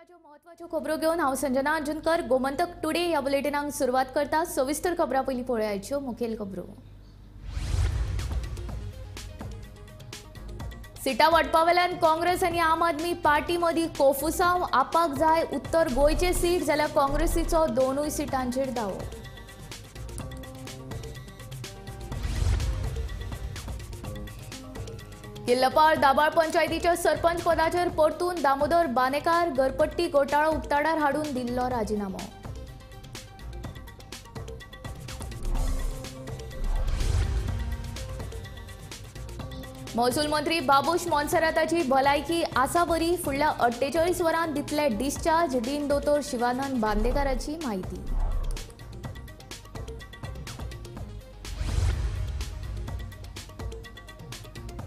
वेळाच्यो महत्वाच्यो खबरो घेवन हांव संजना अंजुनकर गोमंतक टुडे ह्या बुलेटिनाक सुरवात करता। सविस्तर खबरां पयलीं पळोवयाच्यो मुखेल खबरो। सिटां वांटपा वेल्यान काँग्रेस आनी आम आदमी पार्टी मदीं कोफुसांव, आपाक जाय उत्तर गोंयचे सीट जाल्यार काँग्रेसीचो दोनूय सिटांचेर दावो। किल्लपाळ दाबाळ पंचायतीच्या सरपंच पदाचेर परतून दामोदर बानेकार घरपट्टी घोटाळो उक्ताडार हाडून दिल्लो राजिनामो। महसूल मंत्री बाबूश मोन्सेराताची भलायकी आसा बरी, फुडल्या 48 वरां दितले डिस्चार्ज, डीन दोतोर शिवानंद बांदेकाराची म्हायती।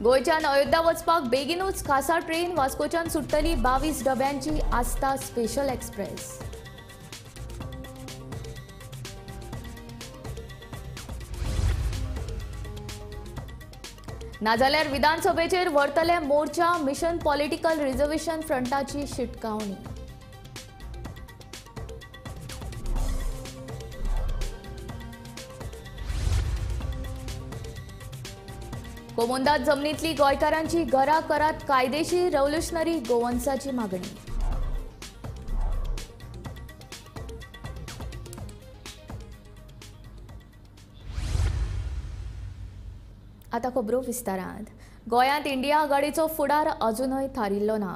गोंयच्यान अयोध्या वचपाक बेगीनूच खासा ट्रेन, वास्कोच्यान सुट्टली 22 डब्यांची आस्था स्पेशल एक्सप्रेस। नाजाल्यार विधानसभेचेर व्हरतले मोर्चा, मिशन पॉलिटिकल रिझर्वेशन फ्रंटाची शिटकावणी। कोमोंदात जमनीतली गोंयकारांची घरां करात कायदेशीर, रेव्होल्युशनरी गोवन्साची मागणी। आतां खबरो विस्तारांत। गोंयांत इंडिया आघाडीचो फुडार अजुनूय थारिल्लो ना।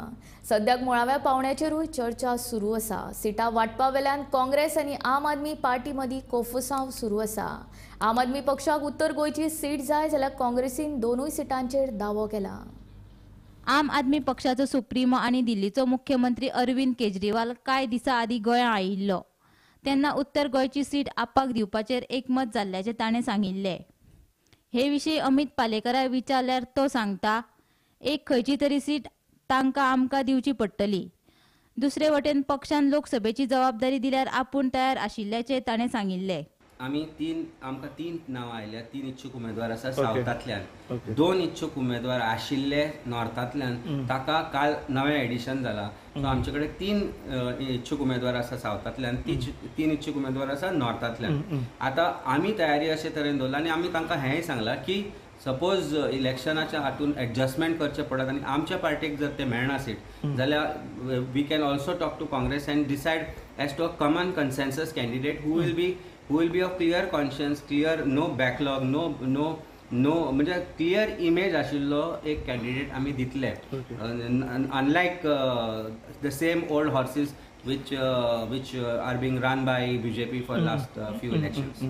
सद्याक मुळाव्या पावंड्याचेरूय चर्चा सुरू आसा। सिटां वांटपा वेल्यान काँग्रेस आनी आम आदमी पार्टी मदीं कोफुसांव सुरू आसा। आम आदमी पक्षाक उत्तर गोंयची सीट जाय जाल्यार काँग्रेसीन दोनूय सिटांचेर दावो केला। आम आदमी पक्षाचो सुप्रीमो आनी दिल्लीचो मुख्यमंत्री अरविंद केजरीवाल कांय दिसां आदीं गोंया आयिल्लो तेन्ना उत्तर गोंयची सीट आपाक दिवपाचेर एकमत जाल्ल्याचें ताणें सांगिल्लें। हे विशीं अमित पालेकराक विचारल्यार तो सांगता, एक खंयची तरी सीट तांकां आमकां दिवची पडटली। दुसरे वटेन पक्षान लोकसभेची जबाबदारी दिल्यार आपूण तयार आशिल्ल्याचें ताणें सांगिल्लें। आमी आमकां तीन नांवां आयल्या, 3 इच्छूक उमेदवार आसा सावथांतल्यान, 2 इच्छूक उमेदवार आशिल्ले नॉर्थांतल्यान, ताका काल नवें एडिशन जाला। सो आमचे कडेन 3 इच्छूक उमेदवार आसा सावथांतल्यान, 3 इच्छूक उमेदवार आसा नॉर्थांतल्यान। आतां आमी तयारी अशे तरेन दवरला आनी आमी तांकां हेंय सांगलां की सपोज इलेक्शनाच्या हातून एडजस्टमेंट करचें पडत आनी आमच्या पार्टीक जर ते मेळना सीट जाल्यार we can also talk to Congress and decide as to a common consensus candidate who will be of clear conscience, clear, no backlog, no no no म्हणजे क्लियर इमेज आशिल्लो एक कॅन्डिडेट आमी दितले। Unlike the same old horses which are being run by BJP for last few elections.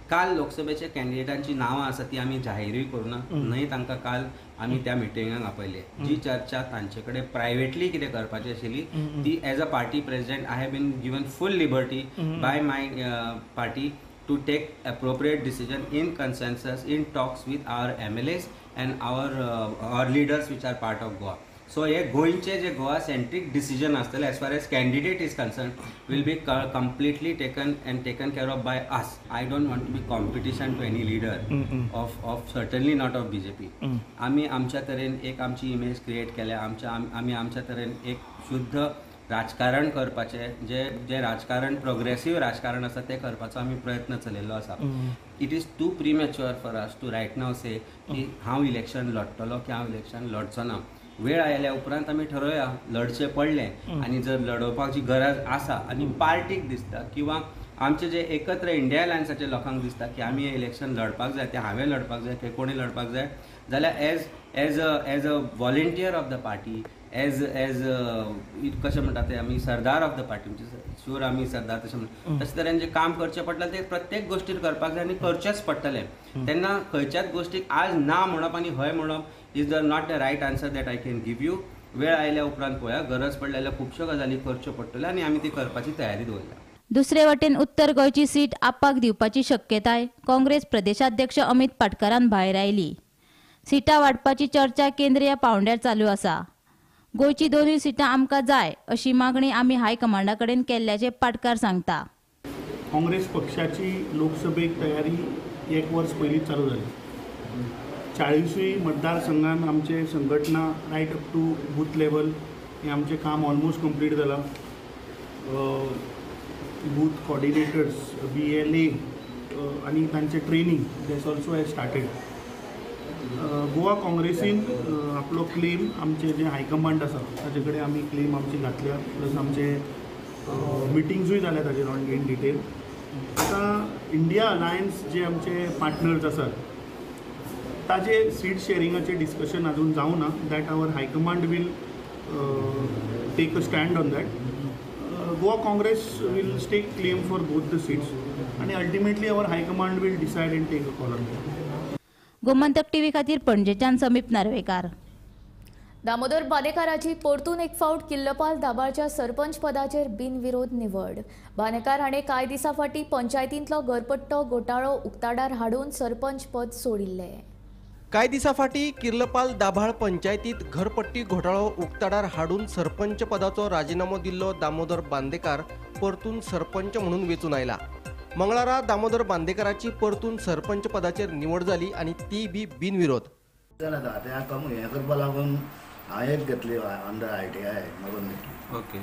काल लोकसभेच्या कॅन्डिडेटांची नांवां आसा ती आमी जाहीरूय करूना, न्हय तांकां काल आमी त्या मिटिंगाक आपयले। जी चर्चा तांचे कडेन प्रायवेटली कितें करपाची आशिल्ली ती as a party president I have been given full liberty by my party to take appropriate decision in consensus, in talks with our MLAs and our leaders which are part of Goa. So हे गोंयचे जे Goa सेंट्रीक decision आसतले as far as candidate is concern will be completely taken and taken care of by us. I don't want to be competition to any leader of certainly not of BJP. आमी आमच्या तरेन एक आमची image create केल्या, आमी आमच्या तरेन एक शुद्ध राजकारण करपाचें, जे जे राजकारण प्रोग्रेसीव राजकारण आसा तें करपाचो आमी प्रयत्न चलयल्लो आसा। It is too premature for us to right now say की हांव इलेक्शन लढटलो की हांव इलेक्शन लढचो ना। वेळ आयल्या उपरांत आमी ठरोवया लढचें पडलें आनी जर लडोवपाची गरज आसा आनी पार्टीक दिसता किंवा आमचे जे एकत्र इंडिया अलायन्साचे लोकांक दिसता की आमी हें इलेक्शन लढपाक जाय, तें हांवें लढपाक जाय, ते कोणी लढपाक जाय जाल्यार as as a as a volunteer of the party, as as कशें म्हणटा ते आमी सरदार ऑफ the party, म्हणजे शुअर आमी सरदार तशें म्हणटा, तशे तरेन जें काम करचें पडलें तें प्रत्येक गोश्टीर करपाक जाय आनी करचेंच पडटलें। तेन्ना खंयच्याच गोश्टीक आज ना म्हणप आनी हय म्हणप is the not the right answer that I can give you. वेळ आयल्या उपरांत पळोवया, गरज पडली जाल्यार खुबश्यो गजाली करच्यो पडटल्यो आनी आमी ती करपाची तयारी दवरल्या। दुसरे वटेन उत्तर गोंयची सीट आपाक दिवपाची शक्यताय काँग्रेस प्रदेशाध्यक्ष अमित पाटकारान भायर आयली। सिटां वांटपाची चर्चा केंद्रीय पावंड्यार चालू आसा। गोंयची दोनूय सिटां आमकां जाय अशी मागणी आमी हायकमांडा कडेन केल्ल्याचें पाटकार सांगता। काँग्रेस पक्षाची लोकसभेक तयारी एक वर्स पयलीं चालू जाली। 40 मतदारसंघान आमचे संघटना right up to booth level हें आमचें काम ऑलमोस्ट कंप्लीट जालां. बूथ कॉर्डिनेटर्स, BLA आनी तांचें training that's also has started. Goa काँग्रेसीन आपलो क्लेम आमचे जे हायकमांड आसा ताचे कडेन आमी क्लेम आमची घातल्या, प्लस आमचे मिटिंग्सूय जाल्या ताजेर ऑन इन डिटेल. आतां इंडिया अलायन्स जे आमचे पार्टनर्स आसात ताजे सीट शेरिंगाचें डिस्कशन अजून जावं ना. That our high command will take a stand on that. Goa Congress will stake claim for both the seats आनी ultimately our high command will decide and take a call on that. Gomantak TV खातीर पणजेच्यान समीप नार्वेकार. दामोदर बांदेकाराची परतून एक फावट किल्लपाल दाबाळच्या सरपंच पदाचेर बिनविरोध निवड. बांदेकार हाणें कांय दिसां फाटीं पंचायतींतलो घरपट्टो घोटाळो उक्ताडार हाडून सरपंच पद सोडिल्लें. कांय दिसां फाटीं किर्लपाल दाभाळ पंचायतींत घरपट्टी घोटाळो उक्ताडार हाडून सरपंच पदाचो राजिनामो दिल्लो दामोदर बांदेकार परतून सरपंच म्हणून वेंचून आयला. मंगळारा दामोदर बांदेकाराची परतून सरपंच पदाचेर निवड जाली आनी ती बी बिनविरोध. हें करपा लागून हांवें एक घेतली अंडर ITI मागून घेतली. ओके.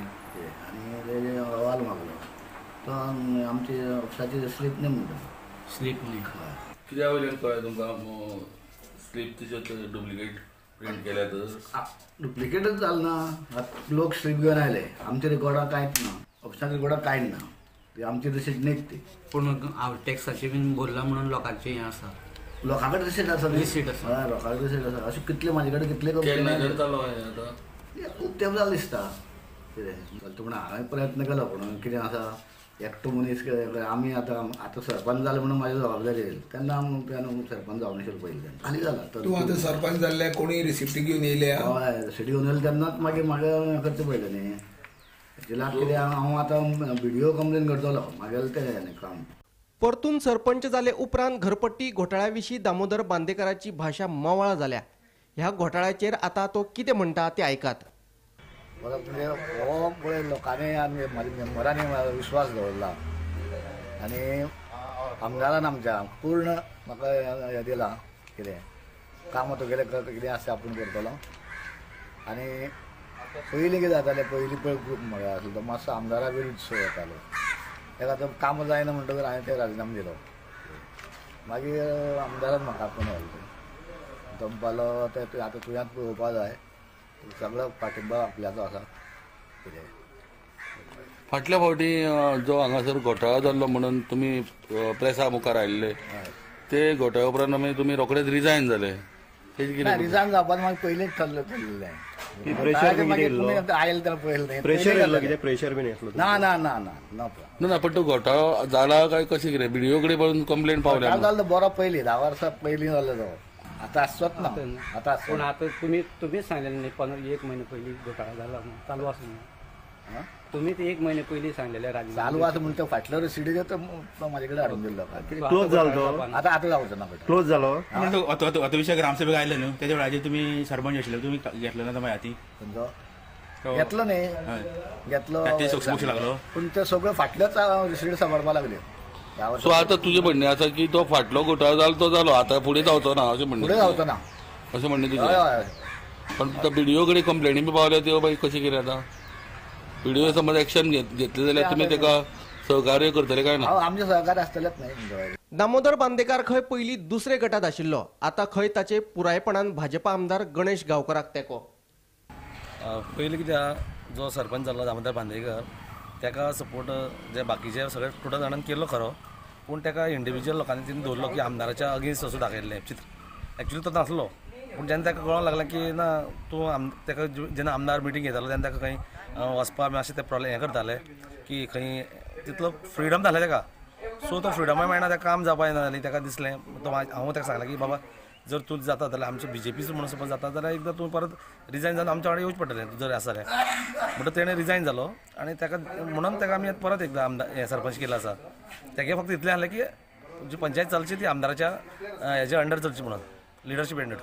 आनी तेजे अहवाल मागलो तो आमची ऑफिसाची स्लीप न्ही म्हणटा. स्लीप न्ही कित्या वयल्यान कळ्ळें तुमकां स्लीप तिच्यो डुप्लिकेट प्रिंट केल्या तर? डुप्लिकेटच जालें ना. लोक स्लीप घेवन आयले, आमच्या रिकॉर्डाक कांयच ना, ऑफिसाच्या रिकॉर्डाक कांयच ना, ती आमची रिसीट न्हीच ती. पूण हांव टॅक्साचे बीन भरला म्हणून लोकांचें हें आसा, लोकां कडेन रिसीट आसा, रिसीट आसा, हय लोकां कडेन रिसीट आसा. अशें कितले म्हाजे कडेन कितले केन्ना जालो आतां खूब तेंप जालो दिसता कितें चलता. पूण हांवें प्रयत्न केलो, पूण कितें आसा एकटो मनीस आमी आतां आतां सरपंच जाले म्हणून म्हाजी जबाबदारी येयली तेन्ना आमी सरपंच जावन नाशिल्लो पयलीं तेन्ना खाली जाला. तूं आतां सरपंच जाल्ले कोणी रिसिप्टी घेवन येयल्या? हय रिसिप्ट घेवन येयले तेन्नाच मागीर म्हाका करचें पडलें न्ही. एक्चुअली कितें हांव आतां बीडीओ कंप्लेन करतलो म्हागेलें तें काम. परतून सरपंच जाले उपरांत घरपट्टी घोटाळ्या विशीं दामोदर बांदेकाराची भाशा मवाळ जाल्या. ह्या घोटाळ्याचेर आतां तो कितें म्हणटा तें आयकात. म्हणजे हो पळय लोकांनी आनी म्हाज्या मेंबरांनी विश्वास दवरला आनी आमदारान आमच्या पूर्ण म्हाका हें दिलां कितें काम तुगेलें कितें आसा आपूण करतलो. आनी पयलीं कितें जातालें, पयलीं पळय ग्रूप म्हळ्यार आसलो तो मातसो आमदारा विरुद्ध सो वतालो, तेका आतां काम जायना म्हणटकच हांवें ते राजिनामो दिलो. मागीर आमदारान म्हाका आपोवन व्हेलो, तो म्हणपालो तें आतां तुज्यान पळोवपा जाय, सगळो पाठिंबा आपल्याचो आसा. कितें फाटल्या फावटी जो हांगासर घोटाळो जाल्लो म्हणून तुमी प्रेसा मुखार आयिल्ले, ते घोटाळ्या उपरांत आमी तुमी रोखडेच रिजायन जाले. रिजायन जावपाक मागीर पयलींच ठरलें ठरलें. आयले तेन्ना पयलें प्रेशर बीन आसलो? ना ना ना ना ना ना. पण तो घोटाळो जाला काय कशें कितें बीडीओ कडेन पळोवन कंप्लेन पावल्या? जालो बरो पयलीं 10 वर्सां पयलीं जालो तो, आतां आसचोच ना आतां. पूण आतां तुमीच सांगलेलें न्ही 15 एक म्हयनो पयलीं घोटाळो जाला म्हणून चालू आसा म्हणून. तुम्हीच 1 म्हयने पयलीं सांगलेलें राजिनामो चालू आसा म्हणून. तो फाटलो रिसिटी तो म्हाजे कडेन हाडून दिल्लो. क्लोज जालो तो आतां आतां जावचो ना, क्लोज जालो. आतां विशय ग्रामसभेक आयले न्हू तेच्या वेळाचेर तुमी सरपंच आशिल्ले, तुमी घेतलो ना मागीर हाती खंयचो घेतलो न्ही घेतलो सोक्षमोक्ष लागलो. पूण ते सगळ्यो फाटल्योच रिसिटी सांबाळपाक लागल्यो. सो आतां तुजें म्हणणें आसा की तो फाटलो घोटाळो जालो तो जालो, आतां फुडें जावचो ना अशें म्हणणें? फुडें जावचो ना अशें म्हणणें तुजें. पण बीडीओ कडेन कंप्लेनी बी पावल्या त्यो मागीर कशें कितें आतां बीडीओ समज एक्शन घेतले जाल्यार तुमी तेका सहकार्य करतले काय ना? आमचें सहकार्य आसतलेंच न्ही. दामोदर बांदेकार खंय पयलीं दुसरे गटांत आशिल्लो, आतां खंय ताचे पुरायपणान भाजपा आमदार गणेश गांवकराक तेंको. पयलीं कित्याक जो सरपंच जाल्लो दामोदर बांदेकर ताका सपोर्ट जे बाकीचे सगळे टोटल जाणांनी केल्लो खरो, पूण ताका इंडिविज्युअल लोकांनी तिणें दवरलो की आमदाराच्या अगेन्स्ट असो दाखयल्लें चित्र. एक्चुअली तो नासलो, पूण जेन्ना ताका कळोंक लागलें की ना तूं ताका जेन्ना आमदार मिटींग घेतालो तेन्ना ताका खंय वचपा बी अशें ते प्रॉब्लेम हें करताले की खंय तितलो फ्रिडम जालें ताका. सो तो फ्रिडमय मेळना, ताका काम जावपा येना जालें. ताका दिसलें तो हांव ताका सांगलें की बाबा जर तूं जाता जाल्यार आमचो बीजेपीचो म्हणून सपोज जाता जाल्यार एकदां तूं परत रिजायन जावन आमच्या वांगडा येवचें पडटलें तूं जर आसा जाल्यार. म्हणटकच तेणें रिजायन जालो आनी ताका म्हणून ताका आमी परत एकदां आमदार हें सरपंच केलो आसा. तेगे फक्त इतलें आसलें की जी पंचायत चलची ती आमदाराच्या हेज्या अंडर चलची म्हणून, लिडरशीप अंडर.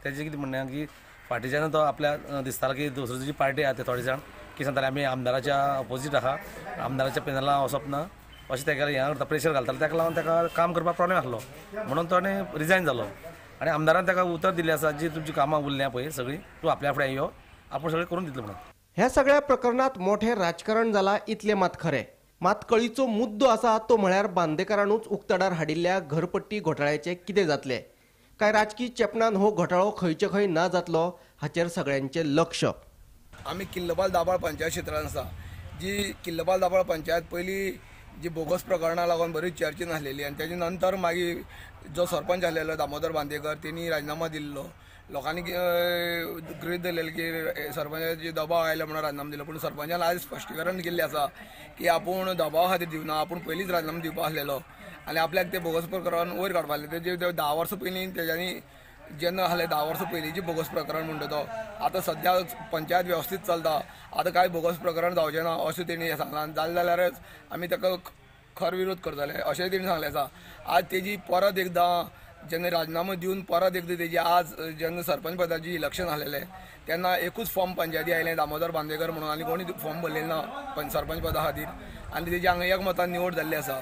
तेजें कितें म्हणणें की फाटीच्यान तो आपल्या दिसतालो की दुसरी जी पार्टी आसा ते थोडे जाण की सांगताले आमी आमदाराच्या ऑपोजीट आहा, आमदाराच्या पेनला वचप ना अशें तेका हें करता प्रेशर घालताले. ताका लागून ताका काम करपाक प्रॉब्लेम आसलो म्हणून तो आनी रिजायन जालो. आनी आमदारान ताका उतर दिल्लें आसा जी तुमची कामां उरल्या पळय सगळीं तूं आपल्या फुडें यो आपूण सगळें करून दितलो म्हणून. ह्या सगळ्या प्रकरणात मोठें राजकारण जाला इतलें मात खरें. मात कळीचो मुद्दो आसा तो म्हळ्यार बांदेकारानूच उक्ताडार हाडिल्ल्या घरपट्टी घोटाळ्याचें कितें जातलें, काय राजकी चेपणान हो घोटाळो खंयचे खंय ना जातलो हाचेर सगळ्यांचें लक्ष. आमी किल्लपाल दाबाळ पंचायत क्षेत्रान आसा, जी किल्लपाल दाबाळ पंचायत पयलीं जी बोगस प्रकरणां लागून बरीच चर्चेन आसलेली आनी तेजे नंतर मागीर जो सरपंच आसलेलो दामोदर बांदेकर तेणी राजिनामो दिल्लो. लोकांनी गृहीत धरलेलें की सरपंचाचे दबाव आयलो म्हणून राजिनामो दिलो, पूण सरपंचान आयज स्पश्टीकरण केल्लें आसा की आपूण दबावा खातीर दिवना, आपूण पयलींच राजिनामो दिवपा आसलेलो आनी आपल्याक तें बोगस प्रकरण वयर काडपा आसलें. तेजे 10 वर्सां पयलीं तेज्यांनी जेन्ना आसलें 10 वर्सां पयलींची बोगस प्रकरण म्हणटा तो आतां सद्या पंचायत वेवस्थीत चलता, आतां कांय बोगस प्रकरण जावचें ना अशें तेणी सांगलां. जालें जाल्यारच आमी ताका खर विरोध करतले अशेंय तेणी सांगलें आसा. आज तेजी परत एकदां जेन्ना राजिनामो दिवन परत एकदां तेजी आज जेन्ना सरपंच पदाची इलेक्शन आसलेलें तेन्ना एकूच फॉर्म पंचायती आयलें दामोदर बांदेकर म्हणून आनी कोणी फॉर्म भरलें ना सरपंच पदा खातीर आनी तेजी हांगा एकमतान निवड जाल्ली आसा.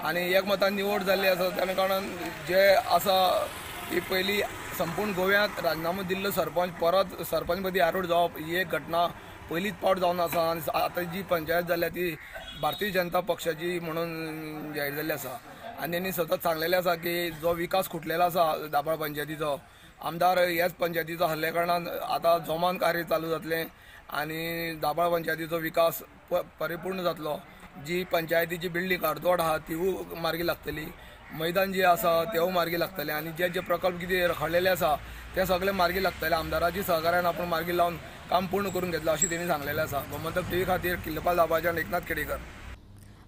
आनी एकमतान निवड जाल्ली आसा त्या कारणान जे आसा की पयलीं संपूर्ण गोव्यांत राजिनामो दिल्लो सरपंच परत सरपंचपदी आरूढ जावप ही एक घटना पयलींच पावट जावन आसा आनी आतां जी पंचायत जाल्या ती भारतीय जनता पक्षाची म्हणून जाहीर जाल्ली आसा. आनी तेणी सतत सांगलेलें आसा की जो विकास खुटलेलो आसा दाबाळ पंचायतीचो, आमदार ह्याच पंचायतीचो आसल्या कारणान आतां जोमान कार्य चालू जातलें आनी दाबाळ पंचायतीचो विकास परिपूर्ण जातलो. जी पंचायतीची बिल्डींग अर्दवट आसा तिवूय मार्गी लागतली, मैदान जे आसा तेवूय मार्गी लागतले आनी जे जे प्रकल्प कितें रखडलेले आसा ते सगळे मार्गी लागतले. आमदाराची सहकार्यान आपूण मार्गी लावन काम पूर्ण करून घेतलं अशें तेणी सांगलेलें आसा. गोमंतक टीव्ही खातीर किल्लपाल दाबाळच्यान एकनाथ खेडेकर.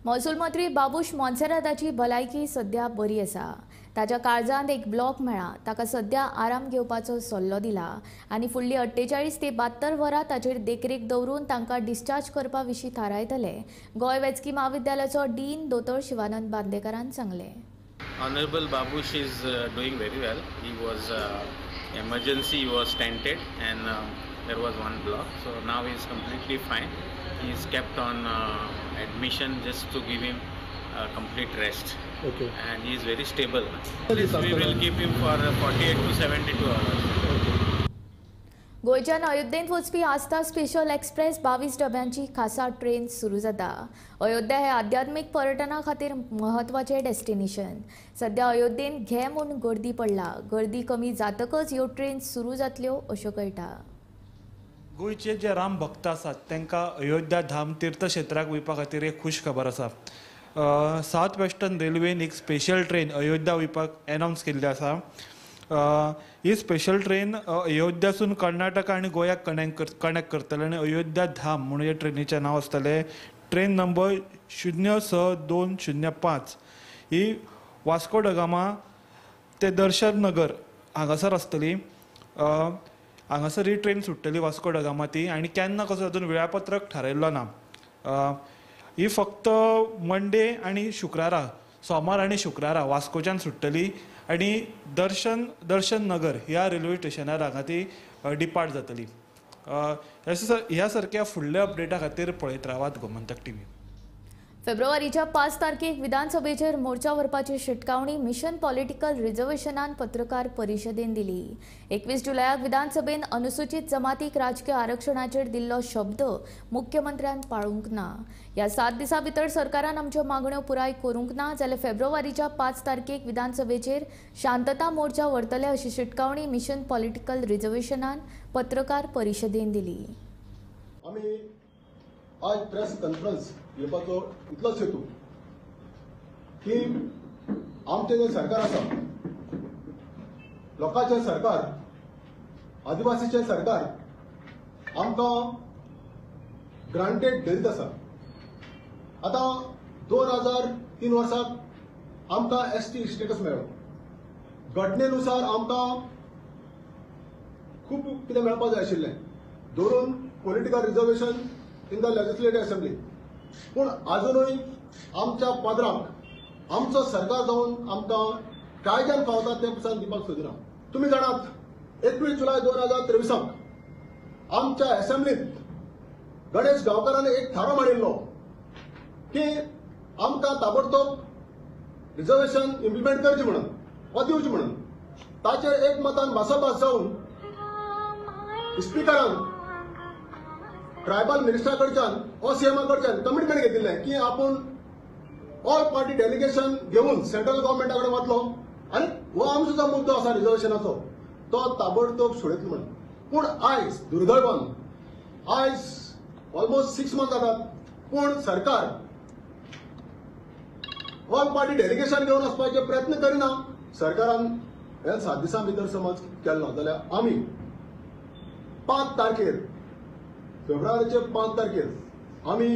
महसूल मंत्री बाबूश मोन्सेराताची भलायकी सध्या बरी आसा. ताच्या काळजांत एक ब्लॉक मेळ्ळा. ताका सध्या आराम घेवपाचो सल्लो दिला आनी फुडली 48 ते 72 वरां ताचेर देखरेख दवरून तांकां डिस्चार्ज करपा विशीं थारायतले. गोंय वैजकी म्हाविद्यालयाचो डीन दोतोर शिवानंद बांदेकारान सांगलें. Honorable Babush is doing very well. He was emergency, he was stented and there was one block. So now he is completely fine. He is kept on admission just to give him complete rest. Okay. And he is very stable. We will keep him for 48 to 72 hours. Okay. गोंयच्यान अयोध्येंत वचपी आस्था special express 22 डब्यांची खासा train सुरू जाता. अयोध्या हे आध्यात्मीक पर्यटना खातीर म्हत्वाचें डेस्टिनेशन. सध्या अयोध्येंत घे म्हूण गर्दी पडला. गर्दी कमी जातकच ह्यो ट्रेन सुरू जातल्यो अश्यो कळटा. गोंयचे जे राम भक्त आसात तांकां अयोध्या धाम तीर्थक्षेत्राक वयपा खातीर एक खूश खबर आसा. सावथ वेस्टर्न रेल्वेन एक स्पेशल ट्रेन अयोध्या वयपाक एनावन्स केल्ली आसा. ही स्पेशल ट्रेन अयोध्यासून कर्नाटका आनी गोंयाक कनेक्ट करतले आनी अयोध्या धाम म्हणून हे ट्रेनीचें नांव आसतलें. Train number 06205 he Vasco the Gama ते दर्शन नगर हांगासर आसतली. हांगासर ही ट्रेन सुट्टली वास्को the Gama ती आनी केन्ना कसो अजून वेळापत्रक थारायल्लो ना. ही फक्त मंडे आनी शुक्रारा, सोमार आनी शुक्रारा वास्कोच्यान सुट्टली आनी दर्शन नगर ह्या रेल्वे स्टेशनार हांगा ती डिपार्ट जातली. ह्या सारक्या फुडल्या अपडेटा खातीर पळयत रावात गोमंतक टीव्ही. फेब्रुवारीच्या 5 तारखेक विधानसभेचेर मोर्चा व्हरपाची शिटकावणी मिशन पॉलिटिकल रिझर्वेशनान पत्रकार परिशदेन दिली. 21 जुलयाक विधानसभेन अनुसूचित जमातीक राजकीय आरक्षणाचेर दिल्लो शब्द मुख्यमंत्र्यान पाळूंक ना. ह्या 7 दिसां भितर सरकारान आमच्यो मागण्यो पुराय करूंक ना जाल्यार फेब्रुवारीच्या 5 तारखेक विधानसभेचेर शांतता मोर्चा व्हरतले अशी शिटकावणी मिशन पॉलिटिकल रिझर्वेशनान पत्रकार परिशदेन दिली. आमी आज प्रेस कॉन्फरन्स घेवपाचो इतलोच हेतू की आमचें जें सरकार आसा, लोकांचें सरकार, आदिवासीचें सरकार आमकां ग्रांटेड धरीत आसा. आतां 2003 वर्साक आमकां एसटी स्टेटस मेळ्ळो. घटनेनुसार आमकां खूब कितें मेळपाक जाय आशिल्लें, धरून political reservation in the legislative assembly. पूण आजुनूय आमच्या पदराक आमचो सरकार जावन आमकां कायद्यान फावता तें पसून दिवपाक सोदिना. तुमी जाणात 21 जुलय 2023 आमच्या असेंब्लीत गणेश गांवकारान एक थाराव मांडिल्लो की आमकां ताबडतोब रिजर्वेशन इम्प्लिमेंट करचें म्हणून वा दिवचें म्हणून. ताचेर एक मतान भासाभास जावन स्पिकरान ट्रायबल मिनिस्टरा कडच्यान ओ सीएमा कडच्यान कमिटमेंट घेतिल्लें की आपूण ऑल पार्टी डेलिगेशन घेवन सेंट्रल गव्हर्मेंटा कडेन वतलो आनी हो आमचो जो मुद्दो आसा रिजर्वेशनाचो तो ताबडतोब सोडयतलो म्हणून. पूण आयज दुर्दैवान आयज ऑलमोस्ट 6 मंथ जातात पूण सरकार ऑल पार्टी डेलिगेशन घेवन वचपाचे प्रयत्न करिना. सरकारान ह्या 7 दिसां भितर समज केलो जाल्यार आमी 5 तारखेर फेब्रुवारीचे 5 तारखेर आमी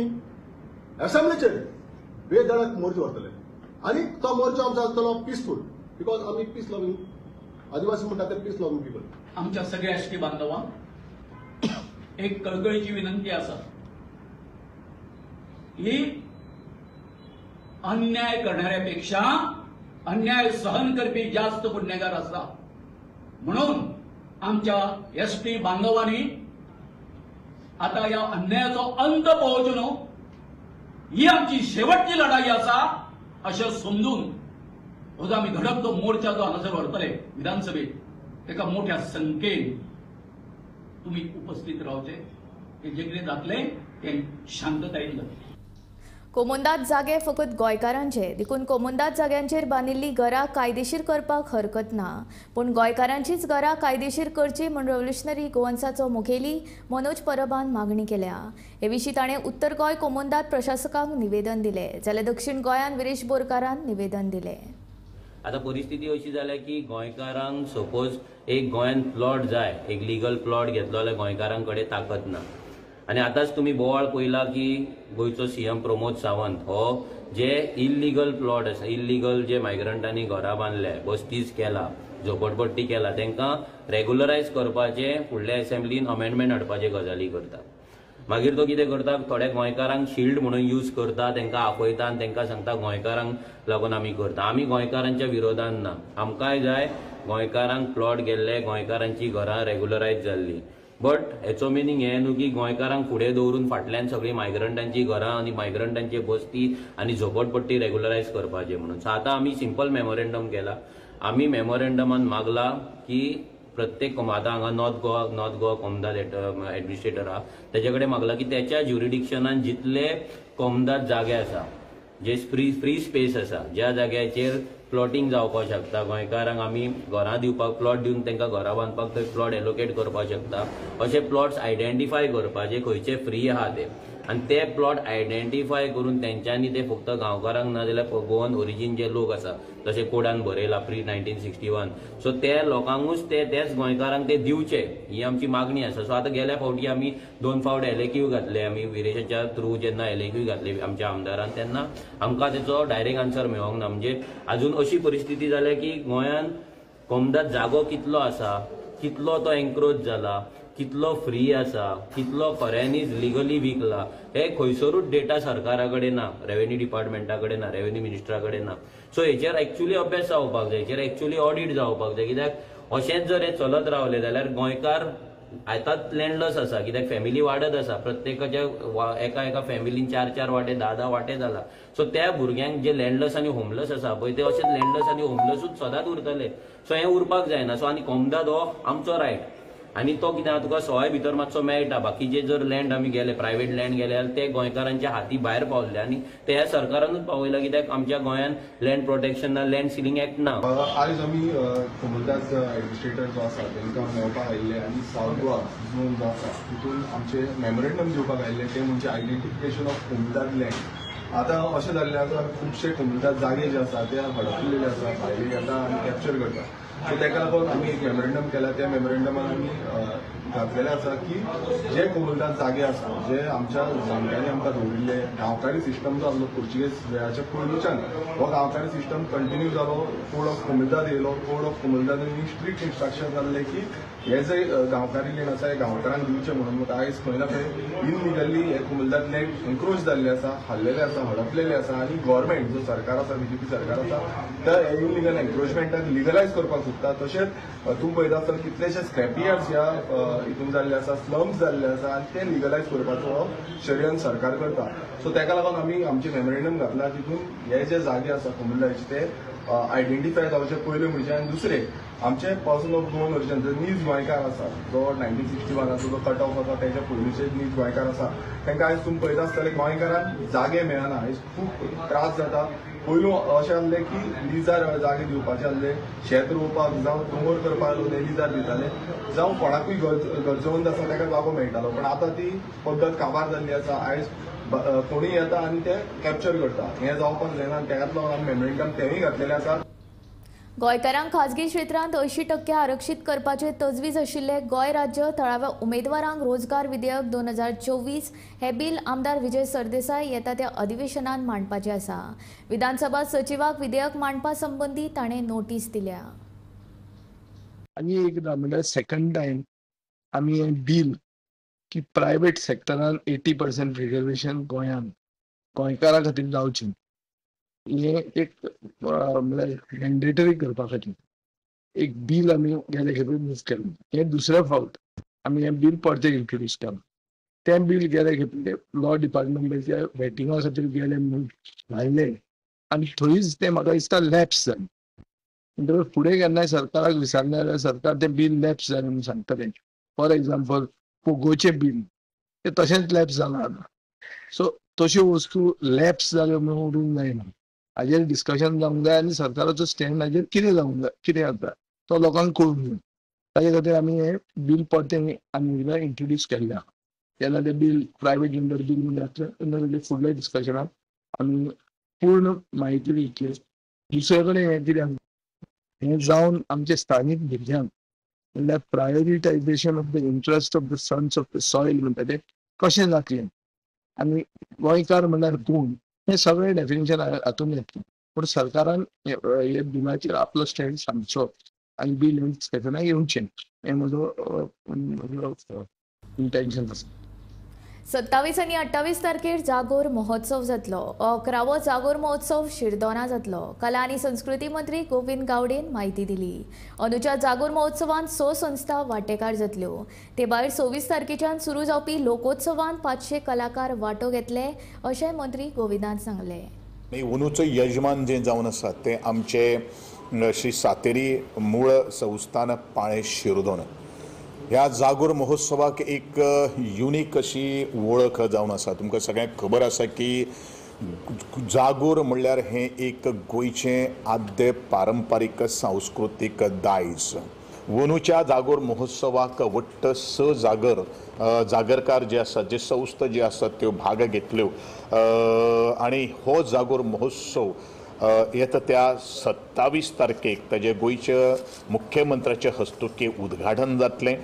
एसेंब्लीचेर बेधडक मोर्चो व्हरतले आनी तो मोर्चो आमचो आसतलो पिसफूल, because आमी पीस लव्हिंग आदिवासी म्हणटा ते पीस लव्हिंग पिपल. आमच्या सगळ्या एसटी बांधवांक एक कळकळीची विनंती आसा, ही अन्याय करणाऱ्यापेक्षा अन्याय सहन करपी जास्त गुन्हेगार आसा. म्हणून आमच्या एसटी बांधवांनी आता ह्या अन्यायाचो अंत पळोवचो न्हू, ही आमची शेवटची लढाई आसा अशें समजून हो जो आमी घडप तो मोर्चा जो हांगासर व्हरतले विधानसभेत ताका मोठ्या संख्येन तुमी उपस्थित रावचे, हे जे कितें जातलें तें शांततायेन जातलें. कोमुंदाद जागे फकत गोंयकारांचे, देखून कोमुंदाद जाग्यांचेर बांदिल्लीं घरां कायदेशीर करपाक हरकत ना, पूण गोंयकारांचीच घरां कायदेशीर करची म्हूण रेव्होल्युशनरी गोवन्साचो मुखेली मनोज परबान मागणी केल्या. हे विशीं ताणें उत्तर गोंय कोमुंदाद प्रशासकांक निवेदन दिलें, जाल्यार दक्षिण गोंयांत विरेश बोरकारान निवेदन दिलें. आतां परिस्थिती अशी जाल्या की गोंयकारांक सपोज एक गोंयांत प्लॉट जाय, एक लिगल प्लॉट घेतलो जाल्यार गोंयकारां कडेन ताकद ना. आनी आतांच तुमी बोवाळ पळयला की गोंयचो सीएम प्रमोद सावंत हो जे इल्लिगल प्लॉट आसा, इल्लिगल जे मायग्रंटांनी घरां बांदल्या, बस्तीस केला, झोपडपट्टी केला, तांकां रेगुलरायज करपाचें फुडल्या एसेंब्लीन अमेंडमेंट हाडपाचे गजाली करता. मागीर तो कितें करता, थोड्या गोंयकारांक शिल्ड म्हणून यूज करता, तांकां आपयता आनी तांकां सांगता गोंयकारांक लागून आमी करता. आमी गोंयकारांच्या विरोधान ना, आमकांय जाय गोंयकारांक प्लॉट गेल्ले, गोंयकारांची घरां रेगुलरायज जाल्ली. बट हेचो मिनींग हें न्हू की गोंयकारांक फुडें दवरून फाटल्यान सगळीं मायग्रंटांची घरां आनी मायग्रंटांची बस्ती आनी झोपडपट्टी रेगुलरायज करपाचें म्हणून. सो आतां आमी सिंपल मेमोरेंडम केला. आमी मेमोरेंडमान मागला की प्रत्येक आतां हांगा नॉर्थ गोवा कोमदाद एडमिनिस्ट्रेटर आहा तेजे कडेन मागला की तेच्या ज्युरिडिक्शनान जितले कोमदाद जागे आसा, जे फ्री स्पेस आसा, ज्या जाग्याचेर प्लॉटिंग जावपाक शकता, गोंयकारांक आमी घरां दिवपाक प्लॉट दिवन तांकां घरां बांदपाक थंय प्लॉट एलोकेट करपाक शकता, अशे प्लॉट्स आयडेंटिफाय करपाचे खंयचे फ्री आहा ते, आनी ते प्लॉट आयडेंटिफाय करून तेंच्यांनी ते फक्त गांवकारांक ना जाल्यार गोवन ओरिजीन जे लोक आसा, जशे कोडान बरयला प्री 1961, सो ते लोकांकूच ते तेच गोंयकारांक ते दिवचे ही आमची मागणी आसा. सो आतां गेल्या फावटी आमी 2 फावट एलएक्यू घातले, आमी विरेशाच्या थ्रू जेन्ना एलएक्यू घातले आमच्या आमदारान तेन्ना आमकां तेचो डायरेक्ट आन्सर मेळोंक ना. म्हणजे आजून अशी परिस्थिती जाल्या की गोंयांत कोमदाद जागो कितलो आसा, कितलो तो एन्क्रोच जाला, कितलो फ्री आसा, कितलो खऱ्यांनीच लिगली विकला, हे खंयसरूच डेटा सरकारा कडेन ना, रेव्हेन्यू डिपार्टमेंटा कडेन ना, रेव्हेन्यू मिनिस्टरा कडेन ना. सो हेचेर एक्चुअली अभ्यास जावपाक जाय, हेचेर एक्चुअली ऑडिट जावपाक जाय, कित्याक अशेंच जर हें चलत रावलें जाल्यार गोंयकार आतांच लँडलस आसा, कित्याक फॅमिली वाडत आसा, प्रत्येकाच्या एका एका फॅमिलीन 4 4 वांटे 10 10 वांटे जाला. सो त्या भुरग्यांक जे लँडलस आनी होमलस आसा पळय ते अशेंच लँडलस आनी होमलसूच सदांच उरतले. सो हें उरपाक जायना. सो आनी कोमदाद हो आमचो रायट आनी तो कितें आहा तुका सवाय भितर मातसो मेळटा. बाकीचे जर लँड आमी गेले, प्रायवेट लँड गेले जाल्यार ते गोंयकारांच्या हाती भायर पावल्ले आनी ते ह्या सरकारानूच पावयला, कित्याक आमच्या गोंयांत लँड प्रोटेक्शन ना, लँड सिलिंग एक्ट ना. आयज आमी कोमुनिदाद एडमिनिस्ट्रेटर जो आसा तांकां मेळपाक आयिल्ले आनी सावथ गोवा झोन जो आसा तितून आमचे मेमोरेंडम दिवपाक आयिल्ले, ते म्हणजे आयडेंटिफिकेशन ऑफ कोमुनिदाद लँड. आतां अशें जाल्लें आसा खुबशे कोमुनिदाद जागे जे आसा ते हडपलेले आसा, भायले येता आनी कॅप्चर करता. सो ताका लागून आमी एक मेमोरेंडम केला. त्या मेमोरेंडमान आमी घातलेलें आसा की जे कोमुनिदाद जागे आसा जे आमच्या जाणट्यांनी आमकां दवरिल्ले गांवकारी सिस्टम जो आसलो पोर्चुगेज वेळाच्या पयलुच्यान हो गांवकारी सिस्टम कंटिन्यू जालो. कोड ऑफ कोमुनिदाद येयलो, कोड ऑफ कोमुनिदादांनी स्ट्रिक्ट इन्स्ट्रक्शन जाल्ले की हे जे गांवकारी लँड आसा हे गांवकारांक दिवचे म्हणून. आयज खंय ना खंय इनलिगली हे कोमुनिदाद लँड एन्क्रोच जाल्ले आसा, हाडलेले आसा, हडपलेले आसा आनी गव्हर्मेंट जो सरकार आसा, बीजेपी सरकार आसा, तर हे इनलिगल एन्क्रोचमेंटाक लिगलायज करपाक सोदता. तशेंच तूं पळयता आसतना कितलेशे स्क्रॅप यार्ड्स ह्या हितून जाल्ले आसा, स्लम्स जाल्ले आसा आनी ते लिगलायज करपाचो षडयंत्र सरकार करता. सो ताका लागून आमी आमचें मेमोरेंडम घातला तितून हे जे जागे आसा कोमुनिदादीचे ते आयडेंटिफाय जावचें पयलें म्हणजे. आनी दुसरें आमचे पर्सन ऑफ गोवन ओरिजन जे नीज गोंयकार आसा, जो 1961 जो कट ऑफ आसा तेच्या पयलींचे नीज गोंयकार आसा, तांकां आयज तुमी पळयता आसतले गोंयकारांक जागे मेळना, आयज खूब त्रास जाता. पयलू अशें आसलें की लिजार जागे दिवपाचे आसले, शेत रोवपाक जावं दोंगर करपाक ते लिजार दिताले, जावं कोणाकूय गरजेवंत आसा ताका जागो मेळटालो. पण आतां ती पद्दत काबार जाल्ली आसा. आयज कोणूय येता आनी ते कॅप्चर करता, हें जावपाक जायना. तेकाच लागून आमी मेमोरेंडम तेंय घातलेलें आसा. गोंयकारांक खाजगी क्षेत्रांत 80% आरक्षीत करपाचे तजवीज आशिल्ले गोंय राज्य थळाव्या उमेदवारांक रोजगार विधेयक 2024 हे बिल आमदार विजय सरदेसाय येता त्या अधिवेशनात मांडपाचे आसा. विधानसभा सचिवाक विधेयक मांडपा संबंदी ताणें नोटीस दिल्या. आनी एकदा म्हणल्यार सेकंड टायम आमी हें बील की प्रायवेट सेक्टरान 80% रिजर्वेशन गोंयांत गोंयकारां खातीर जावचें, हें एक म्हणल्यार मॅन्डेटरी करपा खातीर एक बील आमी गेले खेपे मूव केलें. हें दुसरे फावट आमी हें बील परतें इंट्रोड्यूस केलां. तें बील गेले खेपे लॉ डिपार्टमेंटाच्या वेटिंगा खातीर गेलें म्हूण घाल्लें आनी थंयच तें म्हाका दिसता लॅप्स जालें. म्हणटकच फुडें केन्नाय सरकाराक विचारलें जाल्यार सरकार तें बील लॅप्स जालें म्हूण सांगतलें. फॉर एग्जाम्पल पोगोचें बील तें तशेंच लॅप्स जालां आतां. सो तश्यो वस्तू लॅप्स जाल्यो म्हणून उरूंक जायना. हाजेर डिस्कशन जावंक जाय आनी सरकाराचो स्टँड हाजेर कितें जावंक जाय, कितें जाता तो लोकांक कळूंक जाय. ताजे खातीर आमी हें बील परतें आनी एकदां इंट्रोड्यूस केल्लें आहा. जेन्ना तें बील प्रायवेट मेंबर बील म्हूण जातलें तेन्ना तेजें फुडल्या डिस्कशनाक आमी पूर्ण म्हायती दितले. दुसरे कडेन हें कितें हें जावन आमचे स्थानीक भुरग्यांक म्हणल्यार prioritisation of the interest of the sons of the soil म्हणटा तें कशें जातलें आनी गोंयकार म्हणल्यार कोण हें सगळें डेफिनेशन हातूंत येतलें. पूण सरकारान हे बिलाचेर आपलो स्टँड सांगचो आनी बील डिस्कशनाक येवचें हें म्हजो इंटेन्शन आसा. 27 आनी 28 तारखेर जागोर महोत्सव जातलो. 11वो जागोर महोत्सव शिरदोना जातलो. कला आनी संस्कृती मंत्री गोविंद गावडेन म्हायती दिली. अंदूच्या जागोर महोत्सवांत 6 संस्था वांटेकार जातल्यो. ते भायर 26 तारखेच्यान सुरू जावपी लोकोत्सवांत 500 कलाकार वांटो घेतले अशें मंत्री गोविंदान सांगलें. अंदूचो यजमान जे जावन आसा ते आमचे श्री सातेरी मूळ संस्थान पाळें शिरदोन. ह्या जागोर महोत्सवाक एक युनीक अशी वळख जावन आसा. तुमकां सगळ्यांक खबर आसा की जागोर म्हणल्यार हें एक गोंयचें आद्य पारंपारीक सांस्कृतीक दायज. अंदूच्या जागोर महोत्सवाक वट्ट 6 जागर जागरकार जे आसात, जे संस्था जे आसात त्यो भाग घेतल्यो आनी हो जागोर महोत्सव येता त्या 27 तारखेक ताजे गोंयच्या मुख्यमंत्र्याच्या हस्तुकी उद्घाटन जातलें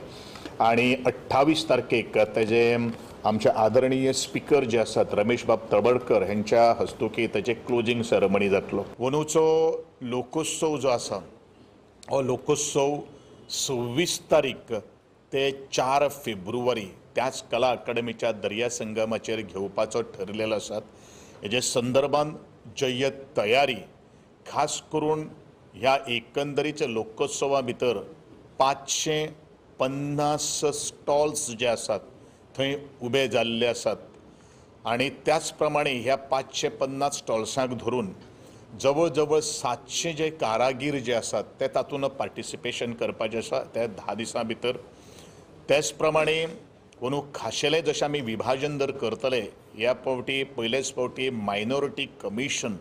आनी 28 तारखेक ताजे आमचे आदरणीय स्पिकर जे आसात रमेश बाब तळवडकर हेंच्या हस्तुकी ताजे क्लोजींग सेरेमनी जातलो. अंदूचो लोकोत्सव जो आसा हो लोकोत्सव 26 तारीख ते 4 फेब्रुवारी त्याच कला अकादमीच्या दर्या संगमाचेर घेवपाचो ठरलेलो आसात. हेजे संदर्भान जय्यत तयारी खास करून ह्या एकंदरीच्या लोकोत्सवा भितर 550 स्टॉल्स जे आसात थंय उबे जाल्ले आसात आनी त्याच प्रमाणे ह्या 550 स्टॉल्सांक धरून जवळ जवळ 700 जे कारागीर जे आसात ते तातूंत पार्टिसिपेशन करपाचें आसा त्या 10 दिसां भितर. त्याच प्रमाणे अंदू खाशेलें जशें आमी विभाजन जर करतले ह्या फावटी पयलेच फावटी मायनॉरिटी कमिशन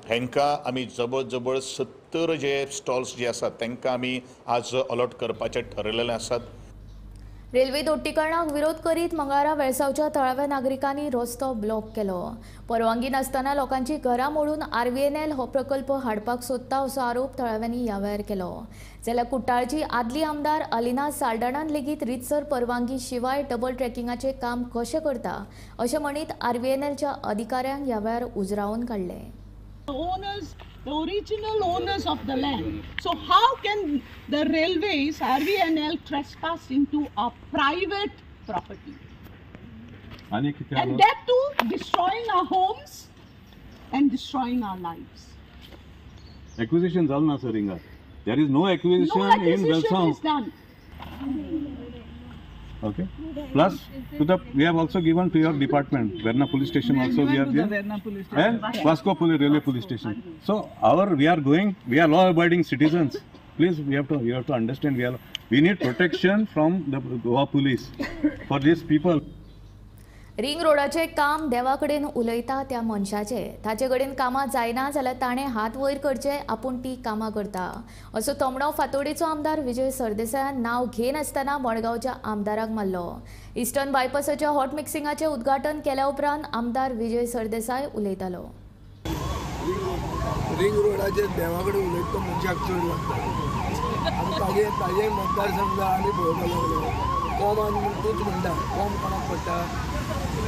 हेंकां आमी जवळ जवळ 70 जे स्टॉल्स जे आसात तांकां आमी आज अलॉट करपाचें ठरयलेलें आसात. रेल्वे दोट्टीकरणाक विरोध करीत मंगळारा वेळसावच्या थळाव्या नागरिकांनी रस्तो ब्लॉक केलो. परवानगी नासतना लोकांची घरां मोडून आरव्हीएनएल हो प्रकल्प हाडपाक सोदता असो आरोप थळाव्यांनी ह्या वेळार केलो. जाल्यार कुट्टाळची आदली आमदार अलिना साल्डाणान लेगीत रितसर परवानगी शिवाय डबल ट्रॅकिंगाचें काम कशें करता अशें म्हणीत आरव्हीएनएलच्या अधिकाऱ्यांक ह्या वेळार उजरावन काडलें. Owners, the original owners of the land. So how can the railways, RVNL, trespass into a private property? And that too, destroying our homes and destroying our lives. Acquisition jalna sir inga. There is no acquisition, no acquisition in Velsao. Is done. Okay. Plus, to the we have also given to your department, Verna Police Station also we are there, and Vasco Police Railway Police Station. So we are going, we are law-abiding citizens. Please, you have to understand, we need protection from the Goa police for these people. Ring रोडाचें काम देवा कडेन उलयता त्या मनशाचें, ताचे कडेन कामां जायना जाल्यार ताणें हात वयर करचे, आपूण ती कामां करता असो तोमणो फातोडेचो आमदार विजय सरदेसायान नांव घेनासतना मडगांवच्या आमदाराक मारलो. इस्टर्न बायपासाच्या हॉट मिक्सिंगाचें उद्घाटन केल्या उपरांत आमदार विजय सरदेसाय उलयतालो. रिंग रोडाचेर देवा कडेन उलयता तो मनशाक चड लागता आनी ताजे मतदारसंघ आमी पळोवपाक लागले. कोमान तूंच म्हणटा कोम कोणाक पडटा,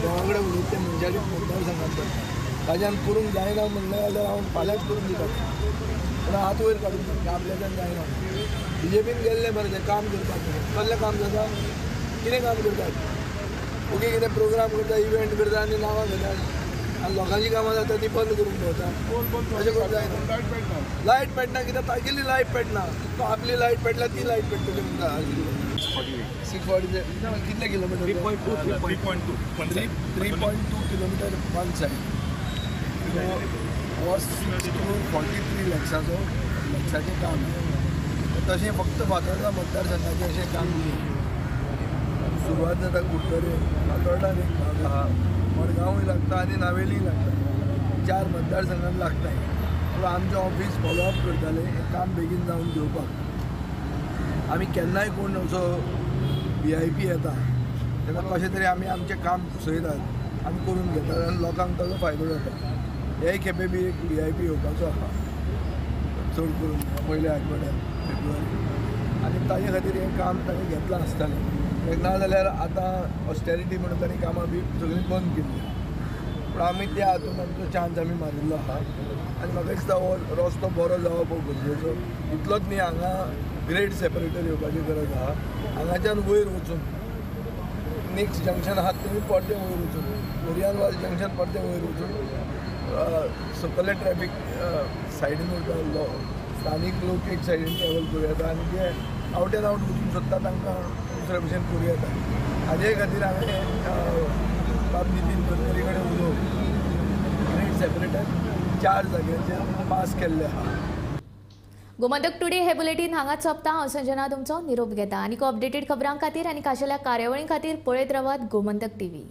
देवा कडेन उलयता ते मनशाचे मतदारसंघात पडटा. ताज्यान करूंक जायना म्हणलें जाल्यार हांव फाल्यांच करून दिता, पूण हात वयर काडून दिता आपल्याच्यान जायना. बीजेपीन गेल्ले बरें तें काम करपाक, कसलें काम जाता, कितें काम करतात, ओके कितें प्रोग्राम करता, इव्हेंट करता आनी नांवां घेतात आनी लोकांची कामां जाता ती बंद करूंक दवरता. अशें करूंक जायना. लायट पेटना कित्याक तागेली लायट पेटना, तो आपली लायट पेटल्या ती लायट पेट्टली म्हणटा. 640 कितले kilometre? 3.2 kilometre one side. So हो 6 crore 43 लॅक्साचो लॅक्साचें काम. तशें फक्त फातोर्डा मतदारसंघाचें अशें काम सुरवात जाता कुडतरे, फातोर्डान एक भाग आहा, मडगांवूय लागता आनी नावेलीय लागता. 4 मतदारसंघात लागता. पूण आमचें ऑफीस फॉलोअप करतालें हें काम बेगीन जावन घेवपाक. आमी केन्नाय कोण असो VIP येता तेन्ना कशें तरी आमी आमचें काम घुसयतात आनी करून घेतात आनी लोकांक ताजो फायदो जाता. हे खेपे बी एक VIP येवपाचो आहा चड करून पयल्या आठवड्यात फेब्रुवारी, आनी ताजे खातीर हें काम ताणें घेतलां आसतालें. ना जाल्यार आतां ऑस्टेरिटी म्हणून तांणी कामां बी सगळीं बंद केल्ली, पूण आमी त्या हातून आमचो चान्स आमी मारिल्लो आहा. आनी म्हाका दिसता हो रस्तो बरो जावप हो गरजेचो. इतलोच न्ही, हांगा ग्रेड सेपरेटर येवपाची गरज आहा. हांगाच्यान वयर वचून नेक्स्ट जंक्शन आहा थंय परतें वयर वचून लोरियानवाल जंक्शन परतें वयर वचून सकयलें ट्रॅफीक सायडीन उरता, स्थानीक लोक एक सायडीन ट्रॅवल करूं येता आनी जे आवट एंड आवट वचूंक सोदता तांकां दुसरे भशेन करूं येता. हाजे खातीर हांवें बाब नितीन गडकरी कडेन उलोवन ग्रेड सेपरेटर 4 जाग्यांचेर पास केल्ले आहा. गोमंतक टुडे हे बुलेटीन हांगाच सोंपता. हांव संजना तुमचो निरोप घेता. आनीक अपडेटेड खबरां खातीर आनी खाशेल्या कार्यावळीं खातीर पळयत रावात गोमंतक टीव्ही.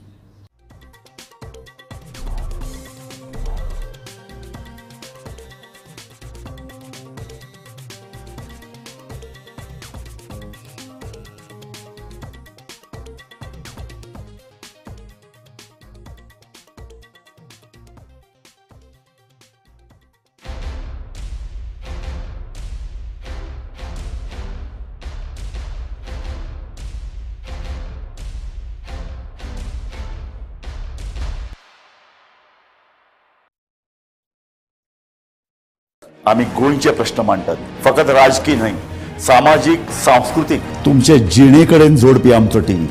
आमी गोंयचे प्रश्न मांडटात, फकत राजकीय न्हय, सामाजीक, सांस्कृतीक, तुमचे जिणे कडेन जोडपी आमचो टीव्ही,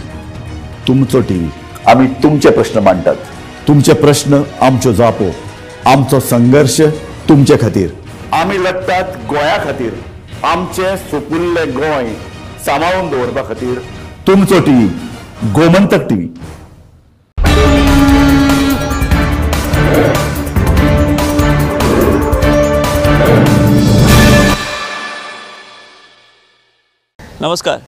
तुमचो टीव्ही. आमी तुमचे प्रश्न मांडटात, तुमचे प्रश्न आमच्यो जापो, आमचो संघर्श तुमचे खातीर. आमी लढटात गोंया खातीर, आमचें सुपुल्लें गोंय सांबाळून दवरपा खातीर. तुमचो टीव्ही, गोमंतक टीव्ही. नमस्कार.